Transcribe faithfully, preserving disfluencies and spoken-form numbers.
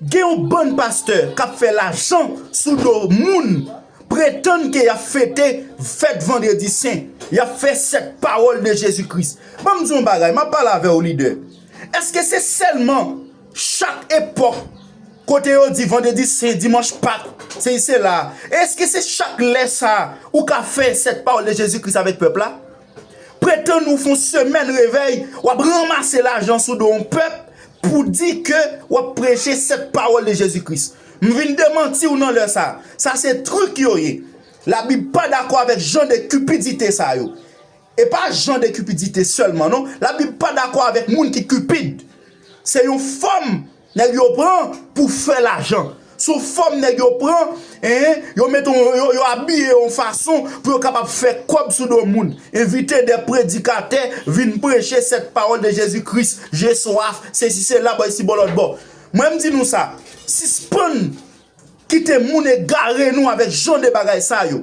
Gen yon bann pastè k ap fè lajan sou do moun, pretann ke y ap fete fèt Vandredi Sen, y ap fè sèt pawòl de Jezi Kris. Ban m di yon bagay, m ap pale avè w, lidè. Èske se sèlman chak epòk kote yo di Vandredi Sen, Dimanch Pak, sesi sela? Èske se chak lè sa a ou ka fè sèt pawòl de Jezi Kris avèk pèp la? Pretann ou fè yon semèn revèy, w ap ranmase lajan sou do yon pèp pou di ke w ap preche sèt pawòl de Jezi Kris. M vin demanti w nan lè sa a. Sa se trik yo ye. Labib pa dakò avèk jan de kipidite sa yo. E pa jan de kipidite sèlman, non. Labib pa dakò avèk moun ki kipid. Se yon fòm nèg yo pran pou fè lajan. Se yon fòm nèg yo pran, en, yo mete yon, yo, yo abiye yon fason pou yo kapab fè kòb sou do moun. Envite de predikatè vin preche sèt pawòl de Jezi Kris, je swaf, sesi sela, bò isi bò lòt bò. Mwen m di nou sa, sispann kite moun egare nou avèk jan de bagay sa yo.